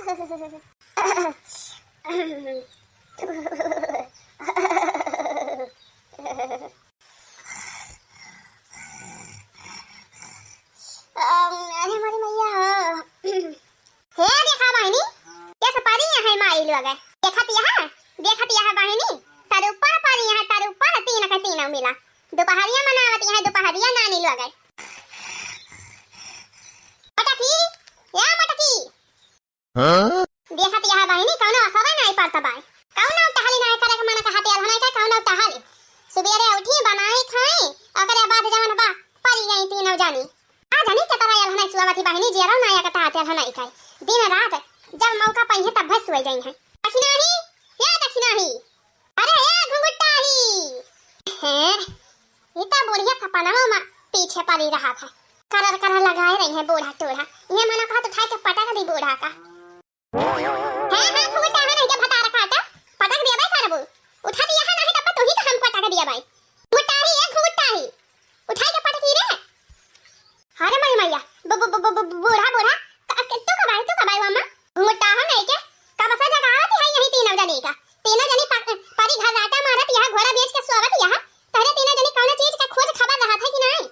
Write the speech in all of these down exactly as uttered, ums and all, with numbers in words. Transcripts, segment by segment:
अरे मोरी मैया हो। हे देखा बहिनी, कैसे परी यहाँ माई लोग है। देखत यहाँ, देखत यहाँ बहिनी, तार ऊपर परी यहाँ, तार ऊपर तीन के तीनों मिला। दुपहरिया मनावत यहाँ, दुपहरिया नानी लोग है। मटकी, या मटकी। हाँ? देखत यहाँ बहिनी, कौनो असर नाई पड़त बाय। कौनो टहली नाई करे के मन कहत, अलहनाई का कौनो टहली। सुबेरे उठी, बनाई, खाई, ओकरे बाद जवन बा, परी गई तीनों जानी। आ जानी के तरह अलहनाई सुआवत ही बहिनी, जियरो नाई कटात अलहनाई का। दिन रात जब मौका पाई है, तब भस सोई जाई है। दखिनाही, या दखिनाही। अरे ए घुंघटाही। हैं? ई त बुढ़िया सपनवा मा पीछे परी रहत है। करर करर लगाए रही है बूढ़ा टूढ़ा। ये मना कहत उठाए के पटक दी बूढ़ा का। हैं, हैं, घुंघटाही नहीं के भतार काटा। पटक दिया बाई करबू। उठा दिया है नहीं तब तू ही तो हम पटक दिया बाई। घुंघटाही, ए घुंघटाही। उठाए के पटकी रे। अरे मोरी मैया, बु-, बु-, बु-, बु-, बु-, बूढ़ा, बूढ़ा, क-, क-, तू कब आई, तू कब आई अम्मा? घुंघटाहो नहीं के, कब से जगावत है यही तीनों जनी का? तीनों जनी प-, परी घर राटा मारत यहाँ घोड़ा बेच के सोवत यहाँ। तहरे तीनों जनी कौनो चीज का खोज खबर रहत है कि नहीं?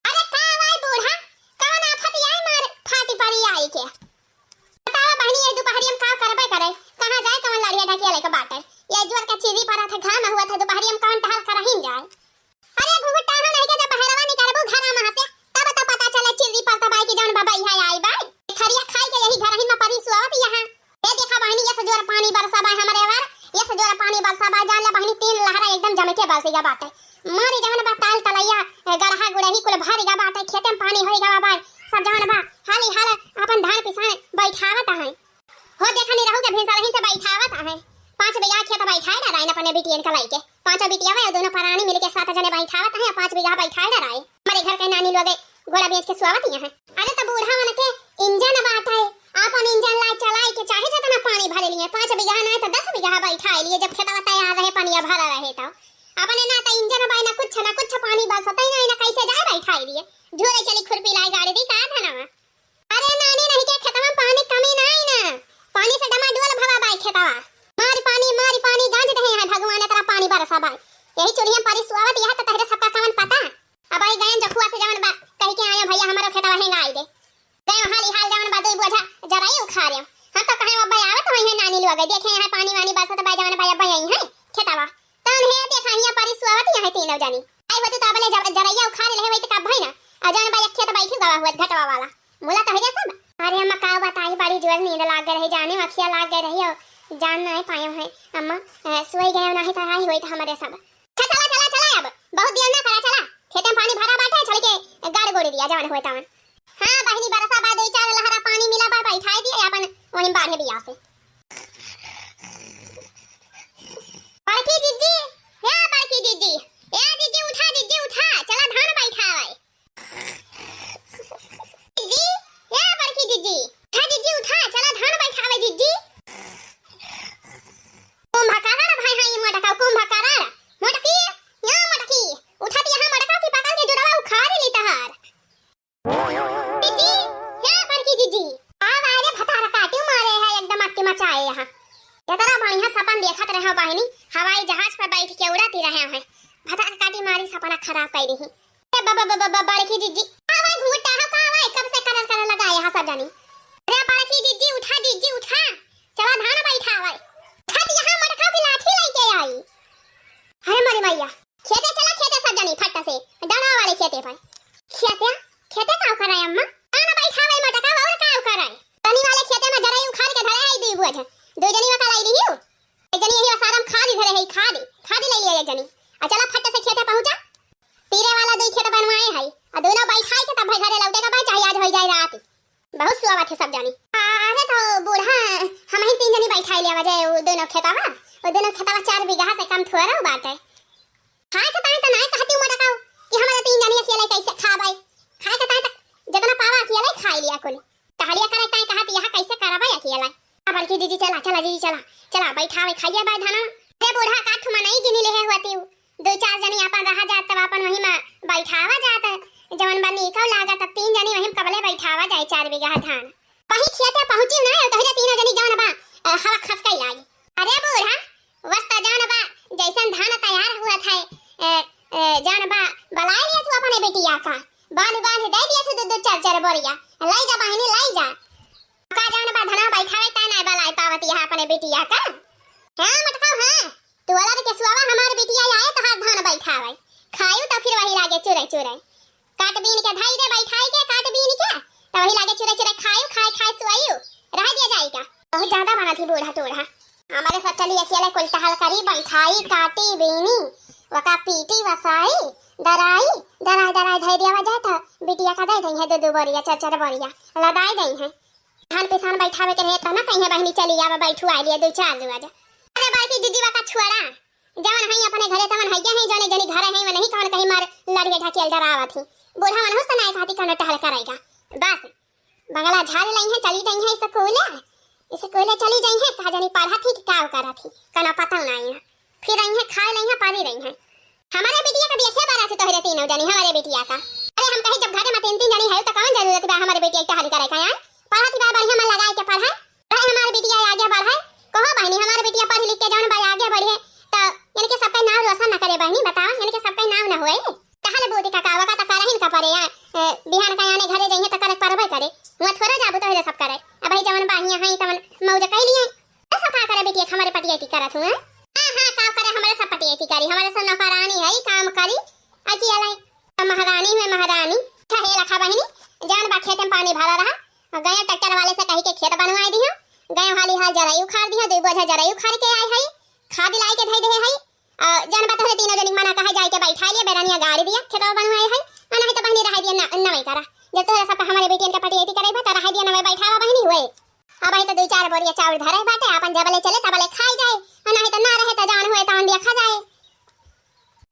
अरे का आई बूढ़ा, कौन आफत आई मार फाटी परी आई के? बतावा बहिनी, ये दुपहरिया में का करबे करे? कहाँ जाए, कौन लड़िया ढकिया लेके बाटे? ये जोर के चीरी पड़त है, घाम हुआ था, दुपहरिया में कौन टहल करहिन जाए? अरे घुंघटाहो नहीं के जब बहरवा निकलबू घरा महा से, तब तो पता चले चिर्री पर तबाई की जौन बबई है आई बाई। थरिया खाई के यही घर ही में परी सुआवत यहाँ। ए देखा बहिनी, ये से जोर पानी बरसा बाय हमरे वर, ये से जोर पानी बरसा बाय, जान ले बहिनी तीन लहरा एकदम जम के बरसी गा बाटे। मारी जवन बा ताल तलैया, ए, गड़हा गुड़ही कुल भरी गा बाटे, खेते में पानी होई गा बाय। सब जवन बा हाली हाल अपन धान पिसान बैठावत हैं। हो देखा निरहू के भिनसरही से बैठावत आहे। पाँच बीघा खेत बैठाए डराइन अपने बिटियन का लइके। पाँचों बिटिया वे दोनों परानी मिलके सात जने बैठावत आहे, पाँच बीघा बैठाए डराए। हमरे घर के नानी लोगे घोड़ा बेच के सुआवत ही है। अरे तो बूढ़ा मन के इंजन बाटे, आपन इंजन लाए चलाए के चाहे जितना पानी भरे लिए, पाँच बीघा ना तो दस बीघा बैठाए लिए, जब खेतवा तैयार रहे, पनिया भरा रहे तो। अपने ना तो इंजन बाय, ना कुछ, ना कुछ पानी बरसत ही ना, ना कैसे जाए बैठाए लिए। झूले चली खुरपी लाई गाड़ी दी का धनवा। अरे नानी, नहीं के खेतवा में पानी कमी नाई ना, पानी से डमाडोल भवा बाय खेतवा। मारी पानी, मारी पानी, गांज दहे हैं भगवान, इतना पानी बरसा बाय। यही चुलिया परी सुआवत यह तो तहरे सबका कवन पता। अब आई गयन जखुआ से जवन बा, कही के आयो भैया हमारो खेतवा हेंगा आई दे। गयो हाली हाल जवन बा दुई बोझा जराई उखारे। हम तो कहे अब आवत होई है नानी लोग, देखे यहाँ पानी वानी बरसत बा जवन बा अब आई है खेतवा। तन हे देखा हिया परी सुआवत यहाँ तीनों जनी। आई होती तो अबले जब जरैया उखाड़ लेहे वही तो कब भई ना। आ जौन बा एक खेत बैठी गवा हुआ घटवा वाला। मुला तो हरिया सब। अरे अम्मा का बताई, बड़ी जोर नींद लाग गए रही, जाने अखिया लाग गए रही और जान नहीं पायो है। अम्मा, अ, सोई गए नहीं तो आई होई तो हमारे सब। अच्छा चला, चला, चला अब। बहुत देर ना करा, चला। खेते में पानी भरा बाटे, चल के गाड़ गोड़ दिया जवन होए तवन। हाँ बहिनी, बरसा बा, दुई चार लहरा पानी मिला बा, बैठाई दिए अपन वहीं बाढ़े बिया से। बड़की जिज्जी, ए बड़की जिज्जी, ए जिज्जी उठा, जिज्जी उठा, चला धान बैठावे। जिज्जी, ए बड़की जिज्जी, उठा जिज्जी उठा, चला धान बैठावे जिज्जी। कुंभकर्ण भाई हाँ, ई मोटका कुंभकर्ण। मोटकी, ए मोटकी, उठा दिया हाँ मोटका की पकड़ के जुड़वा उखाड़ ली तहार। जिज्जी, ए बड़की जिज्जी, आवा रे भतार काटी मारे है, एकदम अक्के मचाए यहाँ। इतना बढ़िया सपन देखत रहे बहिनी, हवाई जहाज पर बैठ के उड़ाती रहे हैं। भतार काटी मारी सपना खराब कर दी। ए ब-, ब-, ब-, ब-, ब-, बड़की जिज्जी, आवा घूटा हो का आवा, कब से करर करर लगा यहाँ सब जानी। रे बड़की जिज्जी उठा, जिज्जी उठा, चला धान बैठावे। उठा दिया हाँ मोटका की लाठी लेके आई। अरे मोरी मैया, खेते चला, खेते सब जनी फट्टा से, डंडा वाले खेते पर। खेते? खेते का करे अम्मा? धान बैठावे मोटका और का करे? तनी वाले खेते में जरई उखाड़ के धरे आई दुई बोझ। दो जनी में का लाई लिहियो। एक जनी यही सारा में खादी धरे है, खादी, खादी ले लिया एक जनी। आ चला फट्टा से खेते पहुंचा। तीरे वाला दुई खेत बनवाए है। आ दोनों बैठाई के तब घरे लौटे का भाई, चाहे आज हो जाए रात। बहुत सुआवत है सब जानी। अरे तो बूढ़ा, हम ही तीन जनी बैठाई लिया वजह वो दोनों खेतवा, वो दोनों खेतवा चार बीघा से कम थोड़ा बाटे। खाए के ताई तो नाय कहती मोटकाऊ कि हमारे तीन जनी अकेले कैसे खाबै। खाए के ताई तो जितना पावा अकेले खाई लिया कुल। टहलिया करे ताई कहती यहाँ कैसे करबै अकेले। अब बड़की दीदी चला, चला दीदी चला, चला बैठावे खाइए बाय धाना। अरे बूढ़ा का ठुमा नहीं गिनी ले है होती। दो चार जनी आपन रहा जात, तब आपन वही में बैठावा जात। जवन बा नीकव लागत, तब तीन जनी वही में कबले बैठावा जाए, चार बीघा धान। वही खेते पहुँची ना, तोहरे तीनों जनी जवन हवा खसकै लागी। अरे बूढ़ा, वस्ता जौन बा, जैसन धान तैयार हुआ था, ए, ए, जौन बा, बलाइ लिया तू अपने बिटिया का, बांध बांध दे दिया तू दू दू चार चार बोरिया, लै जा बहिनी, लै जा। का जौन बा धनवा बैठावे ता ना बलाइ पावत यहाँ अपने बिटिया का। हाँ मटकाऊ, हाँ, तू अलग के सुआवा हमार बिटिया आए तोहार धान बैठावे, खायू तो फिर वही लागे चुरै चुरै। काट बीन के धई दे बैठाई के, काट बीन के, तो वही लागे चुरै चुरै खायू, खाए खाए सुआयू, रह दिया जाई का। बहुत ज्यादा बना थी बूढ़ा टूढ़ा। हमारे सब चली अकेले कुल टहल करी, बैठाई, काटी, बीनी, वका पीटी, वसाई, दराई, दराई, दराई धई दिया वजह तो बिटिया का दे दई है दो दो बोरिया, चार चार बोरिया, लदाई दई है। धान पिसान बैठावे के रहे तो ना कहीं बहिनी चली आवा, बैठू आ लिया दो चार दो आज। अरे बड़की दीदी वका छुआरा, जवन हई अपने घरे तवन हइये हई, जने जनी घरे हई, वनही कवन कहीं मार लड़िए ढकेल डरावत ही। बूढ़ा मनहुस त नाय कहती कौनो टहल करेगा। बस, बंगला झाड़ लई है, चली जाई है स्कूले, स्कूले चली जाई है, कहा जानी पढ़त ही कि का करत ही, कौनो पता नाय है। फिर आई है, खाए लई है, पड़ी रही है। हमारे बिटिया का देखिए बारा से तोहरे तीनों जनी, हमारे बिटिया का। अरे हम कही जब घरे में तीन तीन जनी है तो कौन जरूरत बा हमारे बिटिया के टहल करे का यार? पढ़त ही बा बढ़िया मन लगाए के पढ़ाई। रहे हमार बिटिया आगे बढ़े। कहो बहिनी, हमार बिटिया पढ़ लिख के जौन बा आगे बढ़े, त इनके सबके नाव रोशन न करे बहिनी, बताओ, इनके सबके नाव न होए। कहल बोदी का कावा का त करहिन का परे, आ, ए, बिहान का आने घरे जइहे त करे परबे करे। हुआं थोड़ा जाबू तोहरे सब करे। अब भाई जवन बा हियां हई तवन मौज कइ लिए। ऐसा का करे बिटिया, हमारे पटिया की करत हुए? हाँ, हाँ, का करे, हमारे सब पटिया की करी, हमारे सब नौकरानी है, काम करी। अकी अलाई, महारानी में महारानी। अच्छा हे लखा बहिनी, जौन बा खेते में पानी भरा रहा, गए ट्रैक्टर वाले से कही के खेत बनवाए दिहो, गए हाली हाल जराई उखाड़ दिहो, दुई बोझा जराई उखाड़ के आए हई, खाद लाई के धई दे हई। आ, जौन बा तोहरे तीनों जनी मना कहा जाए के बैठा लिया, बेरनिया गाड़ी दिया, खेतवा बनवाए हई, आ नहीं तो बहिनी रह दिया ना, नवे करा। जब तोहरा सब हमारे बेटियन के पटियती करे बा, त रह दिया नवे बैठावा बहिनी हुए। अब ही तो दुई चार बोरिया चाउर धरे बाटे, आपन जबले चले तबले खाई जाए, आ नहीं तो ना रहे तो जौन हुए तौन देखा जाए।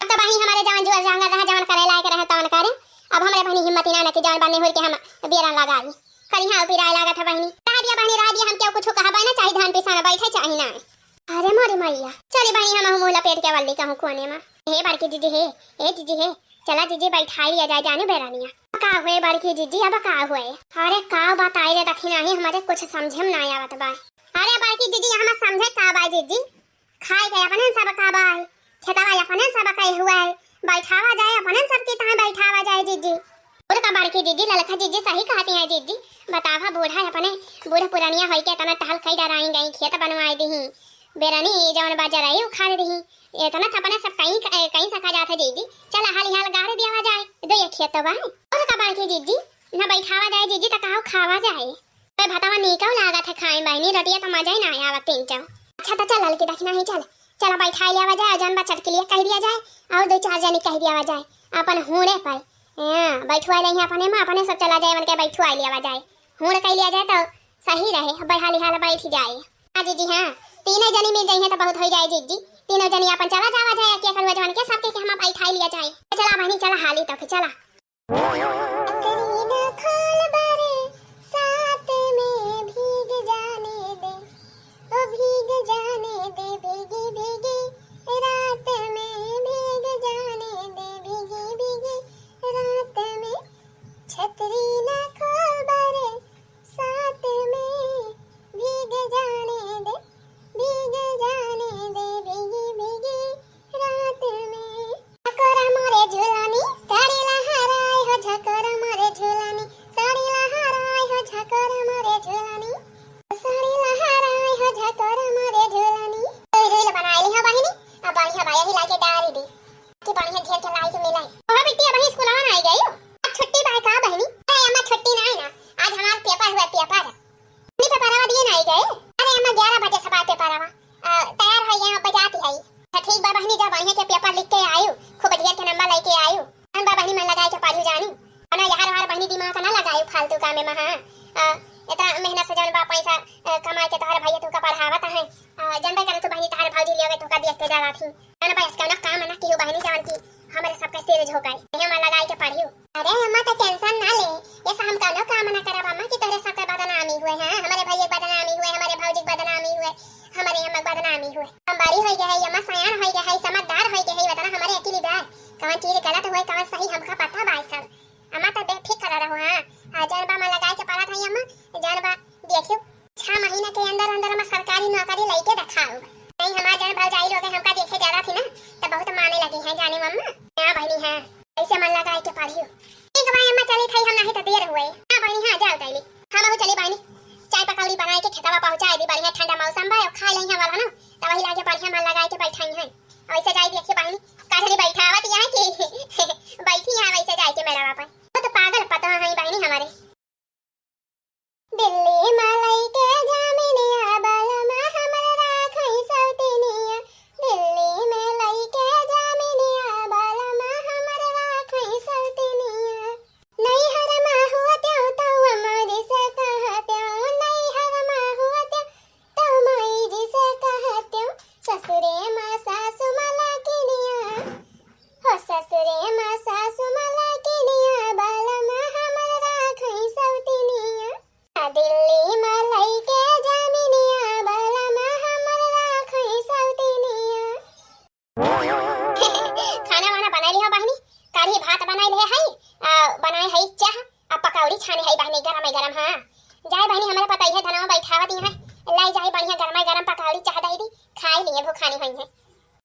अब तो बहिनी हमारे जवन जुआर जांगर रहे, जवन करे लायक रहे, तवन करे। अब हमरे बहिनी हिम्मत ही ना न कि जवन बा नेहुर के हम बेरन लगाई। करी हाँ पिराए लागत है बहिनी। रह दिया बहिनी, रह दिया, हम केहू कुछ कहबे ना चाही, धान पिसान बैठे चाही ना। अरे मोरी मैया, चली बहिनी हम मुँह लपेट के वल्ली कहूँ कोने में। हे बड़की जीजी हे, ए जीजी हे, चला जीजी बैठाई लिया जाए जानू बेरनिया। का हुए बड़की जीजी, अब का हुए? अरे का बताई रे दखिना ही, हमारे कुछ समझे में ना आवत बा। अरे बड़की जीजी, हम समझे का बा जीजी? खाए के अपने सब का बाय, खेतवा अपने सब के हुए, बैठावा जाए अपने सब की ताए बैठावा जाए जीजी। और का बड़की जीजी, ललका जीजी सही कहती है जीजी। बतावा बूढ़ा अपने, बूढ़ पुरनिया होई के इतना टहल कई डराई गई, खेत बनवाए दीही, बेरनी जवन बा जराई उखाड़ दीही, इतना तो अपने सब कहीं, कहीं सका जात है जीजी। चला हाली हाल गाड़ दियावा जाए, दो ये खेत बा। और का बड़की जीजी, ना बैठावा जाए जीजी, त काहो खावा जाए? ए, भतवा नीकौ लागत है खाए में बहिनी, रोटिया तो मजा ही ना आवत तीन चार। अच्छा तो चल ललकी दखिना ही चल, चला बैठाई लियावा जाए, जौन बा चटकिलिया कह दिया जाए, और दो चार जनी कह दियावा जाए, अपन हूड़े पाए। हाँ, बैठुआ ले ही अपने में, अपने सब चला जाए, उनके बैठुआ लियावा जाए, हूड़ कह लिया जाए तो सही रहे, बैहाली हाल बैठ जाए। हाँ जीजी हाँ, तीनों जनी मिल जाइए तो बहुत हो जाए जीजी, तीनों जनी अपन चला जावा जाए, क्या करुआ जवन के सबके के हम बैठाई लिया जाए। चला बहिनी चला हाली तो फिर चला। करीना खोल बरसात में भीग जाने दे, ओ भीग जाने दे, भीगी भीगी रात में भीग जाने दे, भीगी भीगी रात में। छतरी ना खोल बरसात में भीग जाने दे, भीग जाने दे, भीगी भीगी रात में। झकोरा मोरे झुलानी, साड़ी लहराए हो, झकोरा मोरे झुलानी, साड़ी लहराए हो, झकोरा मोरे झुलानी, साड़ी लहराए हो, झकोरा मोरे झुलानी। तो reel बनाए ली हो बहिनी, अब बढ़िया बा, यही लाके डारी दी कि बढ़िया घेर के लाइक मिले। ओहो बिट्टी, अबही स्कूलवा ना आई गई? आज छुट्टी बा का बहिनी? अरे अम्मा छुट्टी ना है ना, आज हमार paper हुआ, paper। अपनी पेपरवा दिए ना आई गए? अरे अम्मा ग्यारह बजे से बाद पेपरवा। आ, तैयार हो गया, बजाती आई। अच्छा ठीक बा बहिनी, जा बढ़िया के paper लिख के आयु, खूब बढ़िया के नंबर लेके आयु। जौन बा बहिनी मन लगाए के पढ़ू जानू। ना यार वार बहिनी दिमाग ना लगायु फालतू काम में महा। आ, इतना मेहनत से जौन बा पैसा, आ, कमाए के तोहर भैया तुका पढ़ावत है। आ, जनबे करे तू बहिनी तोहर भौजी लियोगे तुका देख के जरा थी। जौन बा इसका ना काम ना कियो बहिनी जान की हमरे सबके सिर झोंकाई। यही मन लगाए के पढ़ियो। अरे अम्मा तो tension ना ले, ये सब हम कौनो काम ना करब अम्मा कि तोहरे सबके बदनामी हुए, हाँ, हमारे भैया के बदनामी हुए, हमारे भौजी के बदनामी हुए, हमारे अम्मा के बदनामी हुए। हम बड़ी हो गए है अम्मा, सयान हो गए है, समझदार हो गए है, बता ना हमारे अकेली बा, कौन चीज गलत हुए, कौन सही, हमका पता बा ई सब। अम्मा तो बेफिक्र रहो, हाँ, आ जौन बा मन लगाए के पढ़त है अम्मा, जौन बा देखियो, छह महीना के अंदर अंदर में सरकारी नौकरी लइके देखाउ। नहीं, हमार जन भौजाई लोग हमका देखे ज्यादा थी ना, त बहुत माने लगी हैं, जाने मम्मा। हाँ बहिनी, हाँ, ऐसे मन लगाए के पढ़ियो। ठीक बा अम्मा, चली थई हम, नहीं त देर हुए। हाँ बहिनी, हाँ, जाओ तैली। हम अहू चली बहिनी, चाय पकौड़ी बनाए के खेतवा पहुँचाए दी, बढ़िया ठंडा मौसम बा, अब खाए लइहा वाला ना, त वही लागे बढ़िया मन लगाए के बैठाई हैं। वैसे जाई देखिए बहिनी, का जनी बैठावत यहाँ की बैठी यहाँ, वैसे जाए के मेरा बापा। वो तो पागल पता है बहिनी हमारे। दिल्ली मा लइके जामिनिया बलमा हमर राखई सौतिनिया। दिल्ली में लइके जामिनिया बलमा हमर राखई सौतिनिया। नैहर मा होत्यो तौ अम्मा जी से कहत्यो, नैहर मा होत्यो तौ माई जी से कहत्यो, ससुरे मा सासु मलकिनिया। हो ससुरे मा सासु मलकिनिया, बलमा हमर राखई सौतिनिया। दिल्ली मा लइके जामिनिया, बलमा हमर राखई सौतिनिया। खाना वाना बनाई लिहा बहिनी, कढ़ी भात बनाई लिहे हई, आ, बनाए हई चाह, आ पकौड़ी छाने हई बहिनी गरम गरम। हाँ जाए बहिनी, हमरे पतइहे धनवा बैठावत यहाँ, लाई जाए बढ़िया गरम गरम पकौड़ी चाह दे दी, खाई लिए भूखानी हुई है।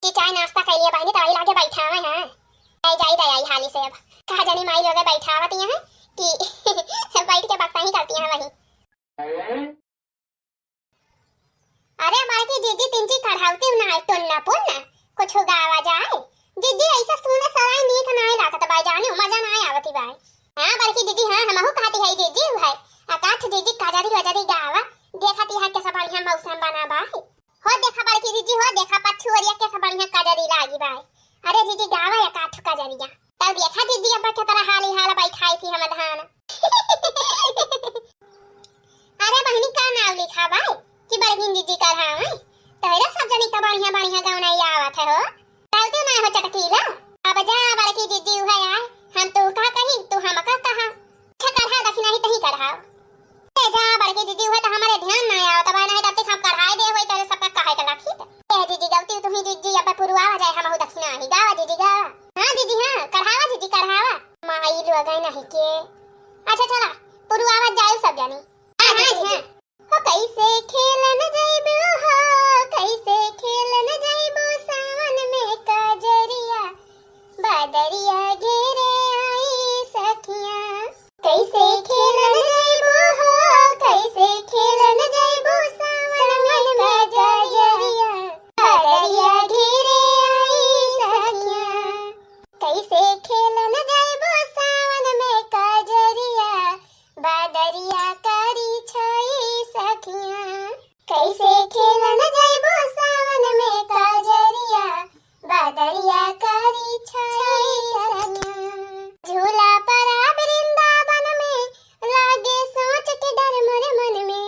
कि चाय नाश्ता कइलिया बहिनी, त वही लागे बैठावे हैं। आई जाई दयाई हाली से अब। कहा जानी माई लोग बैठावत यहाँ कि बैठ के बकता ही करती हैं वहीं। अरे बड़की जीजी तिनची कढ़ावती ना है, टुन्ना पुन्ना, कुछ गावा जाए। जीजी ऐसा सुने सराय नीक नाय लागत बा, जाने मजा नाय आवती बा। हाँ बड़की जीजी, हाँ हमहू कहती है जीजी है। अकाठ जीजी कजरी वजरी गावा, देखती है कैसा बढ़िया मौसम बना बा। हो देखा बड़की जीजी, हो देखा पछुअरिया कैसा बढ़िया कजरी लागी बा। अरे जीजी गावा या काठ कजरिया। तब देखा जीजी अब के तरह हाली हाल बैठाई थी हम धान। अरे बहिनी का नाव लिखा बा कि बड़की जीजी कढ़ावे? तोहरे सब जनी का बढ़िया बढ़िया गौना आवत है हो। डालते ना हो चटकीला। अब जा बड़की जीजी उहे आए, हम तू का कही, तू हम का कहा। अच्छा कढ़ा दखिना ही तही कढ़ाओ। ए जा बड़की जीजी उहे तो हमारे ध्यान ना आओ, तब नहीं तब तक हम कढ़ाए दे होई तेरे सबका कहे के लाखी। ए जीजी गलती तू ही जीजी, अब पुरुआ आ जाए हम दखिना ही गावा जीजी गावा। हाँ जीजी हाँ, कढ़ावा जीजी कढ़ावा। माई लोग नहीं के। अच्छा चला, पुरुआ आ जाए सब जानी। हाँ, हाँ, जीजी, हाँ। हो कैसे खेलन जइबू हो, कैसे खेलन जइबू सावन में कजरिया, बदरिया घेरे आई सखिया। कैसे खेलन जइबू हो, कैसे खेलन जइबू सावन में कजरिया, बदरिया घेरे आई सखिया। कैसे खेलन जइबू सावन में कजरिया, बदरिया करी छाई सखिया। कैसे खेलन जइबू सावन में कजरिया, बदरिया करी छाई सखिया। झूला परा वृंदावन में, लागे सोच के डर मोर मन में।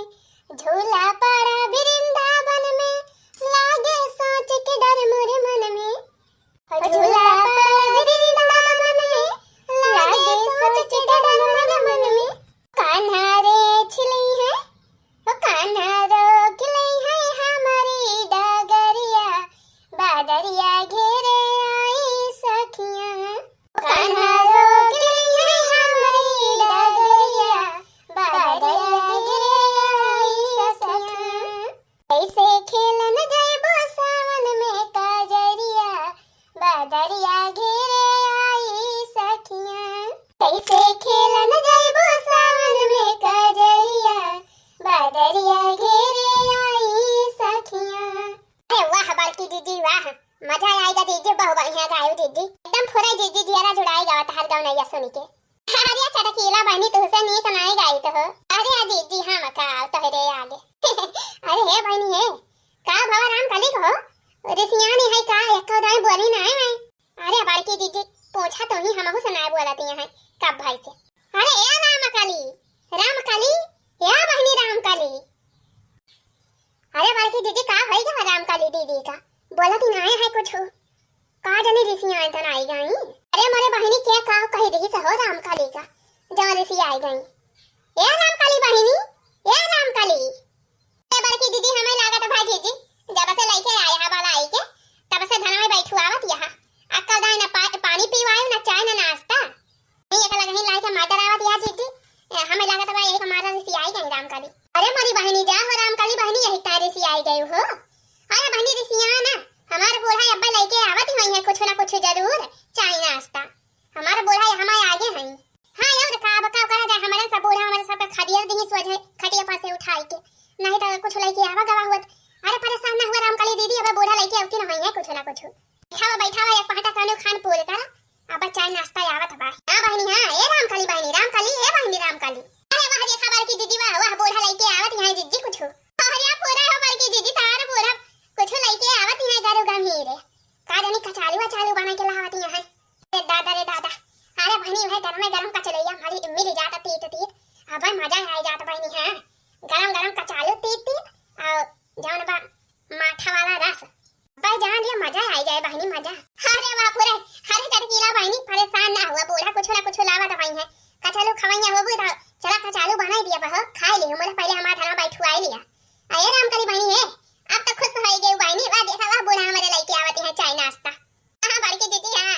झूला परा वृंदावन में, लागे सोच के डर मोर मन में। झूला परा वृंदावन में, लागे सोच के डर मोर मन में। कान्हा रे छिलई है, ओ कान्हा रोक लई है हमारी डगरिया, बदरिया घेरे आई सखिया। कान्हा रोक लई है हमारी डगरिया, बदरिया घेरे आई सखिया। कैसे खेलन जइबो सावन में कजरिया, बदरिया घेरे आई सखिया। कैसे खेलन जइबो सावन में कजरिया, बदरिया घेरे आई सखिया। अरे वाह बड़की जीजी वाह, मजा आइगा जीजी, बहुत बढ़िया गायो जीजी, एकदम पूरा जीजी जियरा जुड़ाई गावा तहार गवनैया सुनी के। अरे चटकीला बहिनी, तुहसे नीक नाई गाइत हो। अरे आ जीजी, हम का तोहरे आगे। अरे हे बहिनी हे, का भवा राम कली हो? रिसियानी है का? एको दाई बोली नाई है। अरे बड़की जीजी, पूछा तो ही, हमहू से नाई बोलती हैं कब भाई से। अरे ए राम कली, राम कली, ए बहिनी राम कली। अरे बड़की दीदी, का होई गा रामकाली दीदी का? बोलत ही नाय है कुछ। का जानी रिसियाई तन आई गई। अरे मोरे बहिनी के का कही दिहिस हो रामकाली का, जवन रिसियाई गई। ए रामकाली बहिनी, ए रामकाली। ए बड़की दीदी, हमें लागत भाई जीजी, जब से लइके आए हा बाला आई के, तब से धनवा बैठुआवत यहाँ। अक्कल दाई न पा-, पानी पीवायो, न चाय, न नाश्ता। नहीं, एक लगही लाई के मार डरावत या जीजी। ए, हमें लागत बा यही हमारा रिसियाई गई रामकाली। अरे मोरी बहिनी जा हो रामकाली बहिनी, यही तारे रिसियाई गई। हो? अरे बहिनी रिसिया ना, हमार बूढ़ा अब्बा लइके आवत ही होइहैं कुछ ना कुछ जरूर, चाय नाश्ता। हमार बूढ़ा यहाँ आगे हैं। हाँ, और का, अब का करा जाए, हमारे सब बूढ़ा हमारे सबका खदिया दिही सोझे खटिया पर से उठाई के, नहीं तो कुछ लइके आवा गवा होत। अरे परेशान ना हुआ रामकाली दीदी, अब बूढ़ा लइके आवती ना होइहैं कुछ ना कुछ। बैठावा, बैठावा, एक पहाटा कानू खान पूर करा, अब चाय नाश्ता आवत बा। हाँ बहिनी, हाँ, ए रामकाली बहिनी, रामकाली, ए बहिनी रामकाली। अरे वाह, देखा बड़की दीदी, वाह, वाह, बूढ़ा लइके आवत ही हैं जिज्जी कुछ। अरे पूरा हो बड़की दीदी, तार बूढ़ा कुछ लइके आवत ही हैं गरु गम्हीर। का जानी कचालू वचालू बना के लावत ही हैं। अरे दादा रे दादा, अरे बहिनी, वह गरमे गरम कचलैया हमारी मिल जाता तीत तीत, अब मजा आ जात बहिनी, हाँ। गरम गरम कचालू तीत तीत, और जौन बा माठा वाला रस, भाई जान लिया, मजा आई जाए बहिनी, मजा। अरे बाप रे, अरे चटकीला बहिनी, परेशान ना हुआ, बूढ़ा कुछ ना कुछ लावत होइहैं। कचालू खवैया होबू तो चला कचालू बनाई दिया बहो, खाई लियो, मोला पहले हमार धनवा बैठुआई लिया। अरे रामकाली बहिनी है, अब तो खुश हो गई बहिनी, वाह देखा वाह, बूढ़ा हमारे लइके आवत ही हैं चाय नाश्ता। हाँ बड़की दीदी, हाँ।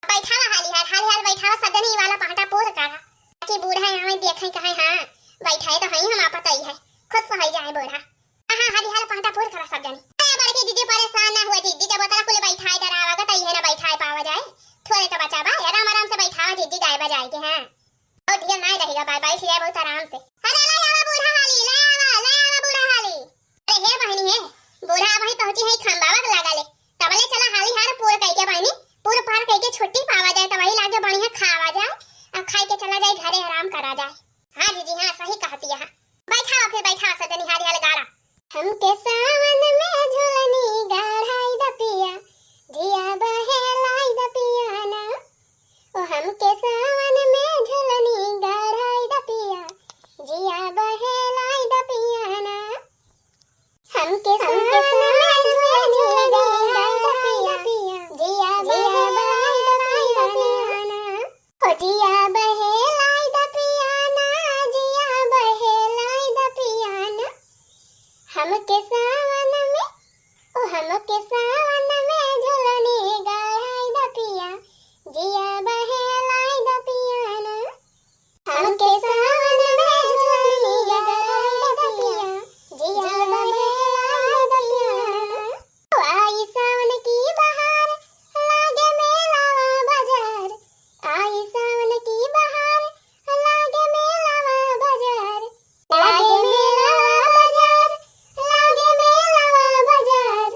बैठावा हाली हाल, हाली हाल बैठावा, सब जनी ई वाला पहाटा पूर करा, ताकि बूढ़ा यहाँ देखे कहे, हाँ, बैठाए तो हई हम, आपत आई है, खुश हो जाए बूढ़ा। हाँ, हाँ, हाली हाल पहाटा पूर करा सब जनी। अरे बड़की दीदी परेशान ना हुआ दीदी, जब उतना कुल बैठाए डरावा तो ये ना बैठाए पावा जाए, थोड़े तो बचा बा, आराम आराम से बैठावा दीदी, गाय बजाए के, हाँ। बहुत ढेर नहीं रहेगा, बाय बाय, सिया बहुत आराम से। अरे ले आवा बूढ़ा हाली, ले आवा, ले आवा बूढ़ा हाली। अरे हे बहिनी हे, बूढ़ा अबही पहुँची है खम्बावा के लगा ले, तबले चला हाली हार पूर कइके बहिनी, पूर पार कइके छुट्टी पावा जाए, तबही लागे बढ़िया खावा जाए, अब खाई के चला जाए घरे आराम करा जाए। हाँ जीजी हाँ, सही कहती है। बैठावा फिर बैठावा सजनी हाली हाल गाड़ा। हमके सावन में झुलनी गढ़ाई द पिया, जिया बहलाई द पिया ना। ओ हमके सावन में झुलनी गढ़ाई द पिया, जिया बहलाई द पिया ना। हमके सावन में झुलनी गढ़ाई द पिया, जिया बहलाई द पिया ना। ओ जिया बहलाई द पिया ना, जिया बहलाई द पिया ना। हमके सावन में, ओ हमके सावन में झुलनी गढ़ाई द पिया, जिया बहलाई द पिया ना। हमके सावन में झुलनी गढ़ाई द पिया, जिया बहलाई द पिया ना। आई सावन की बहार, लागे मेलावा बाजार। आई सावन की बहार, लागे मेलावा बाजार। लागे मेलावा बाजार, लागे मेलावा बाजार।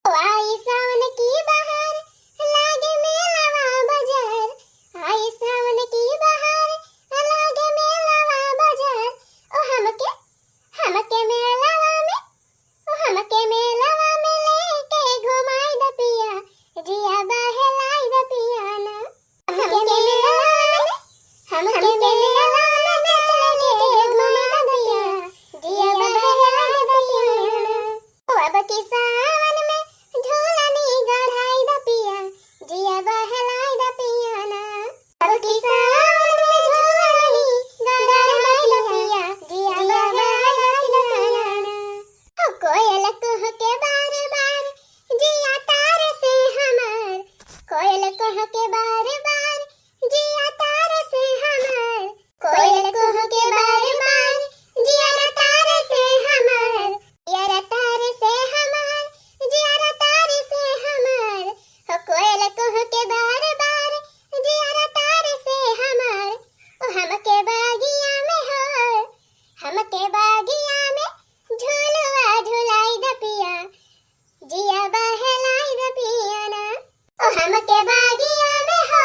आई सावन की बहार, लागे मेलावा बाजार। आई सावन की बहार, लागे मेलावा बाजार। ओ हमके, हमके मेलावा में, हमके मेलावा में लेके घुमाई द पिया, जिया बहलाई द पिया ना। हमके मेलावा में, हमके मेलावा में लेके घुमाई द पिया, जिया बहलाई द पिया ना। ओ अब की सावन में झूलनी गढ़ाई द पिया, जिया बहलाई द पिया ना। अब की सावन में झूलनी गढ़ाई द पिया, जिया बहलाई द पिया ना। ओ कोयल कुहके बार बार, जिया तार से हमार। कोयल कुहके बार बार, जिया तार से हमार। कोयल कुहके बार बार, जिया तार से हमार। जिया तार से हमार, जिया तार से हमार। ओ कोयल कुहके बार बार, जिया तार से हमार। ओ हमके बागिया में हो, हमके बागिया में झूलवा झुलाई द पिया, जिया बहलाई द पिया ना। ओ हमके बागिया में हो,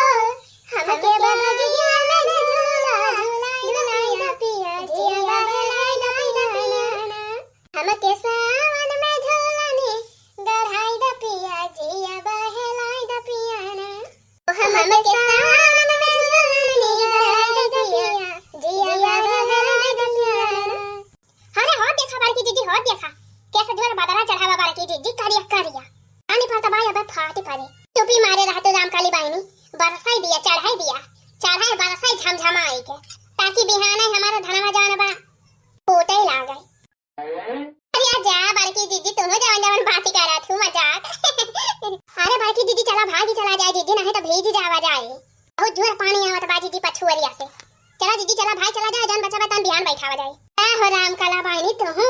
हमके बागिया में झूला झुलाई द पिया, जिया बहलाई द पिया ना। हमके सावन में झूलनी गढ़ाई द पिया, जिया बहलाई द पिया ना। ओ हमके सावन में झूलनी गढ़ाई द पिया, जिया बहलाई द पिया ना। अरे हो देखा बड़की दीदी, हो देखा, कैसे जोर बदला चढ़ावा बड़की दीदी, करिया करिया। पानी पर तबाही अब फाटी पड़े। चुपी मारे रहा तो रामकाली बहिनी, बरसाई दिया, चढ़ाई दिया, चढ़ाई बरसाई झमझमाई के, ताकि बिहाने हमारा धनवा जान बा फूटे लागे। अरे जा बड़की दीदी, तुम जवन जवन बात करा थू मजाक। अरे बड़की दीदी चला भागी चला जाए दीदी, नहीं तो भीज जावा जाए। बहुत जोर पानी आवत बा दीदी पछुअरिया से। चला दीदी चला भाई चला जाए, जौन बचा बा तौन बिहान बैठावा जाए। का हो रामकला बहिनी तुहू?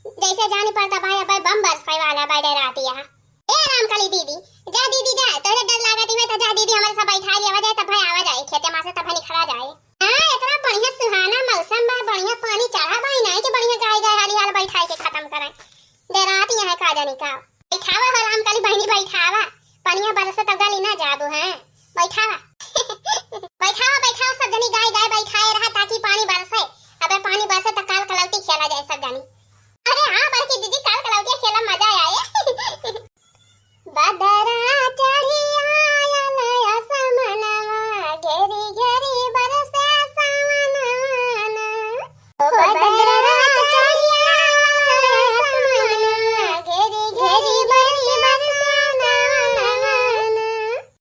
जैसे जानी पड़ता भाई, अब बम बरसे वाला बा, डेराती है। ए रामकली दीदी, जा दीदी जा, तोहरे डर लागत ही तो जा दीदी, हमरे सब बैठा लिया जाए, तब भाई आवा जाए, खेते मा से तब भाई निकला जाए। हाँ, इतना बढ़िया सुहाना मौसम बा, बढ़िया पानी चढ़ा बा, नहीं कि बढ़िया गाय गाय हाली हाल बैठाई के खत्म करें। डेराती है का जानी का। बैठावा हो रामकली बहिनी, बैठावा, पनिया बरसे तो गली ना जाबू, हैं? बैठावा। बैठावा, बैठावा, सब जनी गाय गाय बैठाए रहा ताकि पानी बरसे। अबे पानी बरसे तो काल कलौटी खेला जाए सब जनी। अरे हाँ बड़की दीदी, काल कलौटिया खेला मजा आए। बदरा चढ़ी आयल असमनवा, घेरी घेरी बरसे सावनवा ना। ओ बदरा चढ़ी आयल असमनवा, घेरी घेरी बरसे सावनवा ना।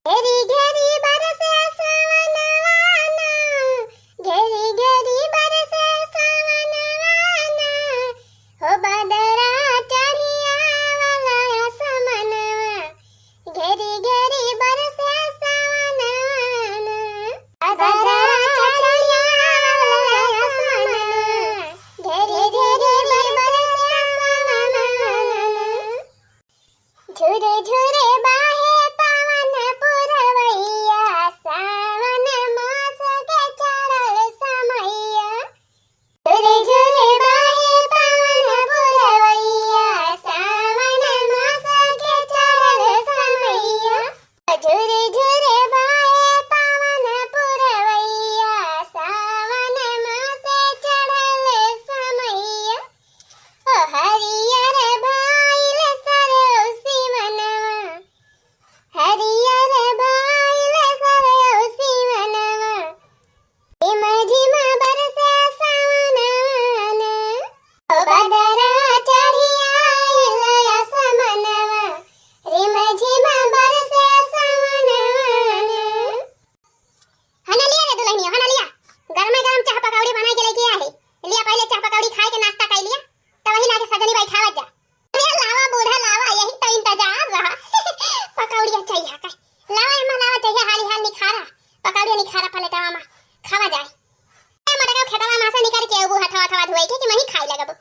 घेरी घेरी बरसे सावनवा ना, घेरी घेरी बरसे सावनवा ना। हो बदरा चढ़ी आयल असमनवा, घेरी घेरी बरसे सावनवा ना। बदरा चढ़ी आयल असमनवा, घेरी घेरी बरसे सावनवा ना। झुरे झुरे बाहे पवन पुरवैया, सावन मास के चढ़ल समैया। झुरे झुरे बाहे पवन पुरवैया, सावन मास के चढ़ल समैया। झुरे झुरे बाहे पवन पुरवैया, सावन मास चढ़ल समैया। ओ हरियर भइल सरसो सिवनवा, हरियर भइल सरसो सिवनवा। झिम झिम बरसे सावनवा ना। ओ बदरा चढ़ी आइल असमनवा, रिम झिम बरसे सावनवा ना। हना लिया रे दुलहिनिया, हना लिया। गरमे गरम चाह पकौड़ी बनाइ के लइके आहे। लिया पहिले चाह पकौड़ी खाइ के नाश्ता कइ लिया, तब वही लागे सजनी बैठावत जा। अरे लावा बूढ़ा लावा, यही तो इंतजार रहा। पकौड़िया चाहिए का? लावा एमा लावा चाहिए, हाली हाल निखारा। पकौड़िया निखारा पलेटवा मा, खावा जाए। ए मटका खेतवा मा से निकर के अबू हथवा हथवा धोए के कि वही खाइ लगबू।